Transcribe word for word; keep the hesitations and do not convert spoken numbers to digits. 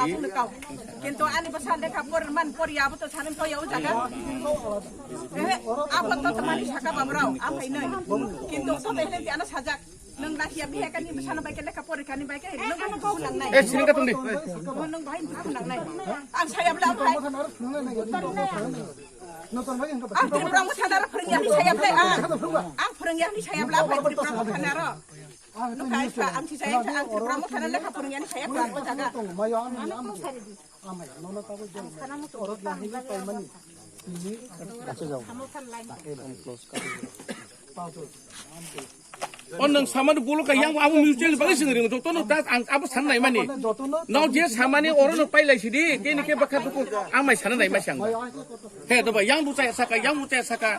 rajak no kau. Kintu ani bwsa lekha pori man pori abo to sanin kau ya o jaga. Eh, abo to tamani saka bamrao, ang hai noi. Kintu to mehlen di ana sajak. Nung nakia bihe kani bwsano bai ke lekha pori kani bai ke nung bai kau nang nai. Eh, sini ka tungdi. Nung bai kau nang nai. Ang saya bela bai. Ang Tripura Motha naro phwrwngya hinwi saya bela ang. Ang phwrwngya hinwi saya bela bai Tripura Motha naro. Nung kai sa ang si saya ang Tripura Motha naro lekha phwrwngya hinwi saya bela ang jaga. O nung samani bolo ka yang abo mutual bagwi sing ring joto no ta ang abo san nai mani. Nang je samani oro no pai lai sidi kini ke bakha duku ang mai sana nai ma sang. He do ba yang bu chaya saka yang bu chaya saka.